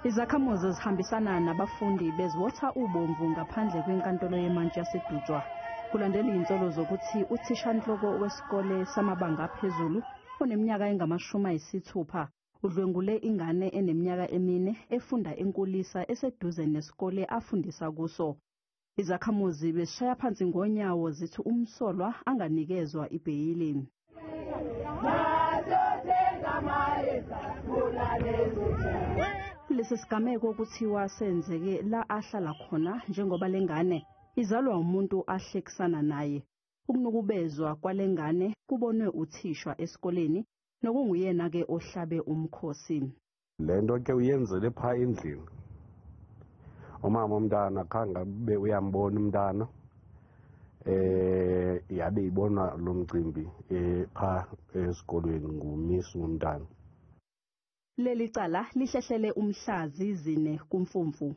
Izakhamuzi zihambisana nabafundi beziwotha ubomvu ngaphandle kwenkantolo yemantshi yaseDutshwa. Kulandela izinsolo zokuthi uthishanhloko wesikole samabanga aphezulu oneminyaka engama-60 udlwengule ingane eneminyaka emine efunda enkulisa eseduze nesikole afundisa kuso. Izakhamuzi bezishaya phansi ngonyawo zithi umsolwa anganikezwa ibheyili. Lesi sigameko kuthiwa senzeke la ahlala khona njengoba lengane izalwa umuntu ahlekisana naye. Ukunukubezwa kwalengane kubonwe uthishwa esikoleni nokunguyena-ke ohlabe umkhosi. Le nto ke uyenzele phaa endlini. Umama umntana khange abe uyambona umntana, yabe ibona lo mcimbi phaa esikolweni ngumisi womntana. Leli cala lihlehlele umhla zi-4 kuMfumfu.